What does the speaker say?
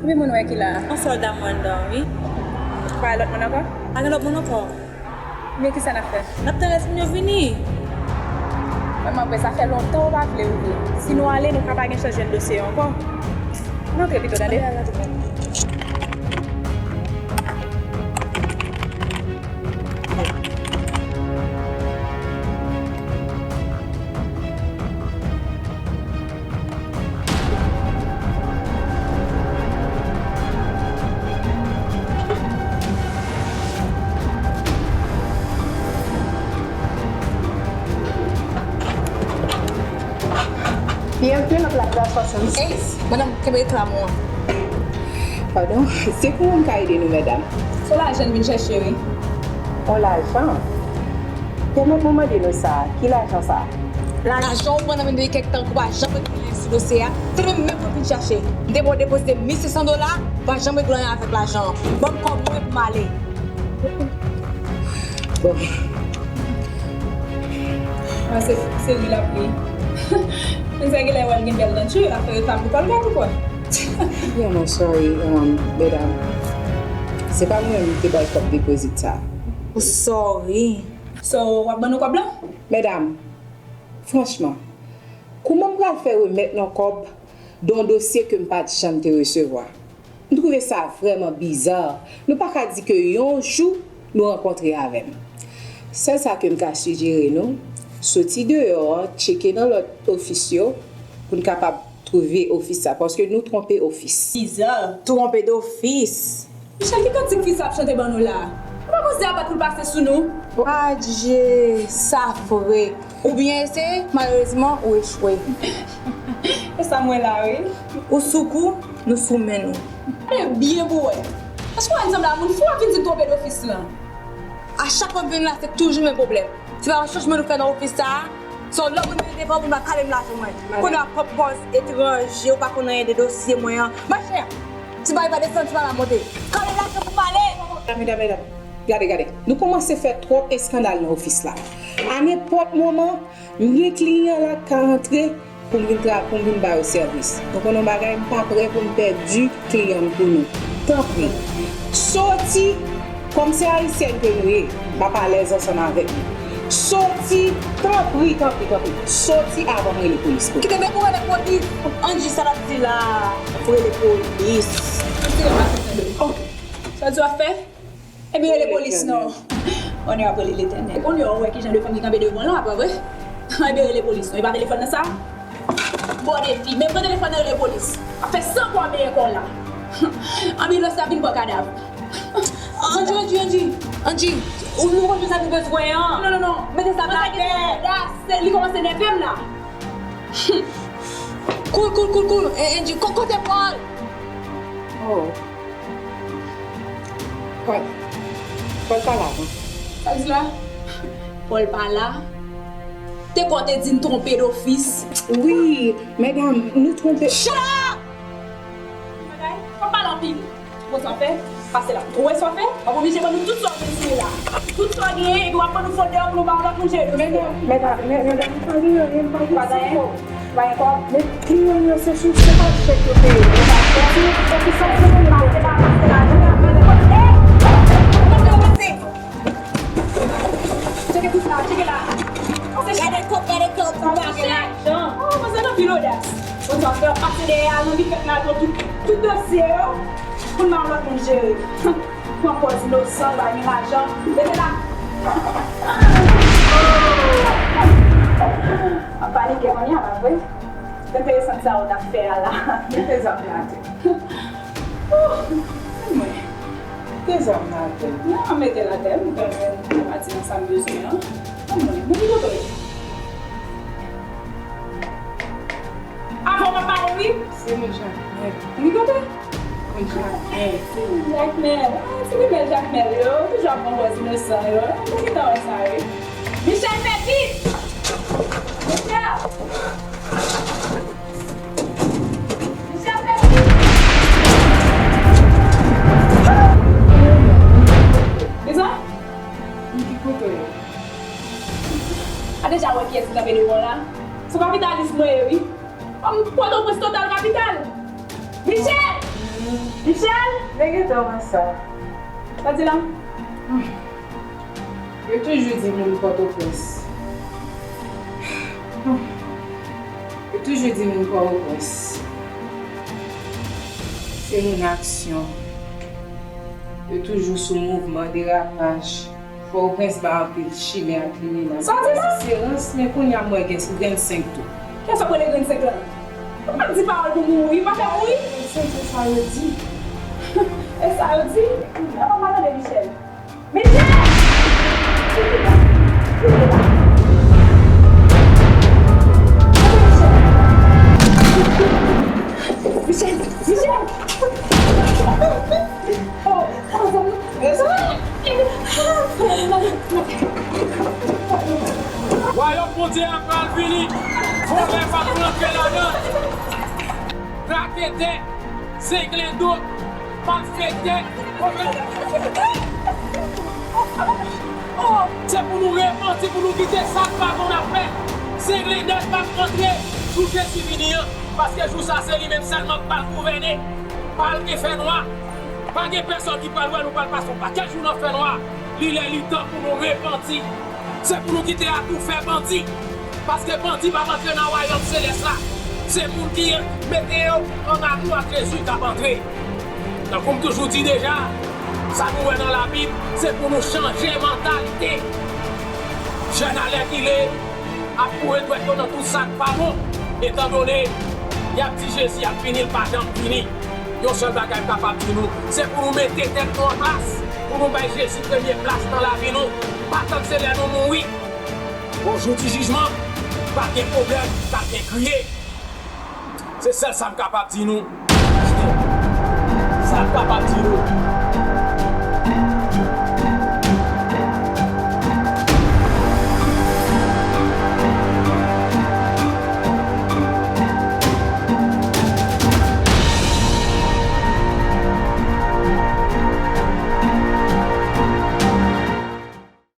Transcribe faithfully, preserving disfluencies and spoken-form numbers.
Konbyen moun ou wè ki la a? Yon sèl dam mwen anndan an, wi. Pa gen lòt moun ankò? Pa gen lòt moun ankò. Men kisa n ap fè? N ap tann rès moun yo vini. Mwen, mwen kwè sa fè lontan ou pa vle ouvri. Si nou ale, nou ka pa gen chans jwenn dosye yo ankò. Ann antre pito, tande? Ann antre. Byenvni nan plasa swasannsis. Ey, madanm, kenbe reklam ou an. Padon, se pou moun ka ede nou, medam. Se yon lajan n vin chèche, wi. Yon lajan? Pèmèt mwen mande nou sa, ki lajan sa? Lajan w pran nan men m depi kèk tan, ou pa janm regle anyen sou dosye a. Se li menm mwen vin chache. M te ba w depozite mil senk san dola, ou pa janm regle anyen avèk lajan an. Ban m kòb mwen pou m ale. Bon. Ah, se, se ri l ap ri. Men sa genlè wè l gen bèl dent, wi, l ap fè reklam pou kò l gad ou kwè. Vrèman sorry, um, medam. Se pa mwen menm ki te bay kòb depozit sa. Sorry. So, w ap ban nou kòb la? Medam, franchman, kouman m pral fè remèt nou kòb de yon dosye ke m pa t janm te resevwa? M twouve sa vrèman biza. Nou pa ka di ke yon jou nou rankontre avè m. Sèl sa ke m ka sijere nou, soti deyò an, tcheke nan lòt ofis yo pou n kapab twouve ofis sa, paske nou twonpe ofis. Biza. Twonpe dofis. Michel, ki kantik fi sa ap chante ban nou la a? Ou pa panse se abat pou l pase sou nou? Adje, sa fre. Ou byen eseye, malerezman, ou echwe. E sa m wè la, wi. Ou sou kou, nou sou men nou. Gade byen pou wè. Èske w wè n sanble a moun fou w ap vin di n twonpe dofis lan? A chak fwa m vin la, se toujou menm pwoblèm. Se pa yon chanjman nou fè nan ofis sa a? Se yon lòt moun vin devan pou m ap kale m lajan mwen. Kounye a w ap pran pòz etranje, ou pa konn anyen de dosye mwen an. Machè, ti bagay pa desann, ti bagay pa monte. Kale m lajan pou m ale! Medam, medam, medam, gade, gade. Nou kòmanse fè twòp eskandal nan ofis la. A nenpòt moman, m gen kliyan la k ka rantre pou m vin tra-, pou m vin ba yo sèvis. Ou konn yon bagay, m pa prè pou m pèdi kliyan m pou nou. Tanpri, soti, kòm se ayisyèn ke nou ye, m ap alèz ansanm avèk nou. Soti, tanpri, tanpri, tanpri, soti avan m rele polis pou ou. Kite m pou rele polis. Angie, sa l ap di la, pou rele polis. Retire mask ou tande. Oh, sa di w ap fè? Ebyen, rele polis non. Onè ap rele Letènèl. Kounye a, ou wè ki jan de fanm ki kanpe devan w la, pa vre? Ebyen, rele polis non. E pa telefòn nan sa? Bòdè fi, men pran telefòn nan, rele polis. Ap fè san fwa benyen kò w la. Anbilans la vin pran kadav. Angie, Angie, Angie. Angie, ou nou konn sa nou bezwen an. Non, non, non. Mete sa atè. Se li kòmanse nève m la. Cool, cool, cool, cool. Eh, Angie, ko-, kote Paul? Oh. Paul, Paul pa la, non. Sa l di la? Paul pa la? Te kwè w te di n twonpe dofis. Wi, medam, nou twonpe. Shut up! Bagay, pa pale anpil. Bon, sa w fè, pase la. Ou wè sa w fè? W ap oblije ban nou tout sa w gen sou ou la. Tout sa w genyen, epi w ap ban nou fòdè pou nou ba yon lòt moun jere dosye a. Medam, medam, medam, m pa gen anyen, m pa gen anyen. Pa gen kòb? Men kliyan yo se sou, se pa chèk yo peye. Yo pa fè. Si yo fè ki sa, se pa, se pa pase lajan. Ey! Kote yo pase? Tcheke tout la, tcheke la. Gade kòb, gade kòb, ou pa gen lajan. Oh, mwen se nan pil odas. Bon, sa fè pase dèyè a, nan bifèt la, tout, tout dosye yo, pou n ba yon lòt moun jere. Pran pòz inosan, pa gen lajan. Mete la. Ap panike kounye a, pa vre? Enteresan sa ou t ap fè a la. Mete zam nan atè. Oh, mwen. Mete zam nan atè. Non, mete l atè. M pèmèt m pati nan sa m bezwen an. Mwen, mwen, ki kote w ye? Avan w ap pale, wi. Se mechan. Mwen. Ki kote? Konn Jakmèl. Jakmèl. Ah, ti grimèl Jakmèl yo. Toujou ap pran pòz inosan yo. Mwen gentan wè sa, wi. Michel, fè vit! Michel! Michel, fè vit! Kisa? Ki kote w ye? A deja wè kiyès ki kanpe devan w la? Se kapitalis mwen ye, wi. Fanm Pòtoprens total kapital. Michel! Michel! Men gentan wè sa. Sa di la? Yo toujou di moun Pòtoprens. Yo toujou di moun Pòtoprens se moun aksyon. Yo toujou sou mouvman, derapaj. Pòtoprens bay anpil chimè ak liminal. Sa w di la? Esperans, men kounye a m wè gen grenn senk tou. Kiyès ap rele grenn senk lan? Ou pa di pawòl pou mouri, pa fè mouri. Grenn senk se sa yo di. E sa yo di? Apa m pa tande Michel? Michel! Michel! Michel! Oh, oh, oh, oh. Wayòm Bondye a pral vini. Vòlè p ap rantre ladan. Kraketè, zenglendo, malfektè. Se pou nou repanti, pou nou kite sa k pa bon n ap fè. Zenglendo p ap rantre jou Jezi vini an, paske jou sa se li menm sèlman k pral gouvène. Pral gen fènwa. Pa gen pèsòn ki pral wè nou pral pase yon pakèt jou nan fènwa. Li lè, li tan pou nou repanti. Se pou nou kite atoufè bandi. Paske bandi p ap antre nan wayòm selès la. Se moun ki mete yo an amou ak Jezi k ap antre. Tankou m toujou di deja, sa nou wè nan Labib, se pou nou chanje mantalite. Jèn alèkile ap foure dwèt yo nan tout sa k pa bon, etandone y ap di Jezi ap vini, l pa janm vini. Yon sèl bagay m kapab di nou, se pou nou mete tèt nou an plas, pou nou bay Jezi premye plas nan lavi nou. Pa tann se lè nou mouri. Bon, jou di jijman, p ap gen pwoblèm, p ap gen kriye. Se sèl sa m kapab di nou. Sa m kapab di nou.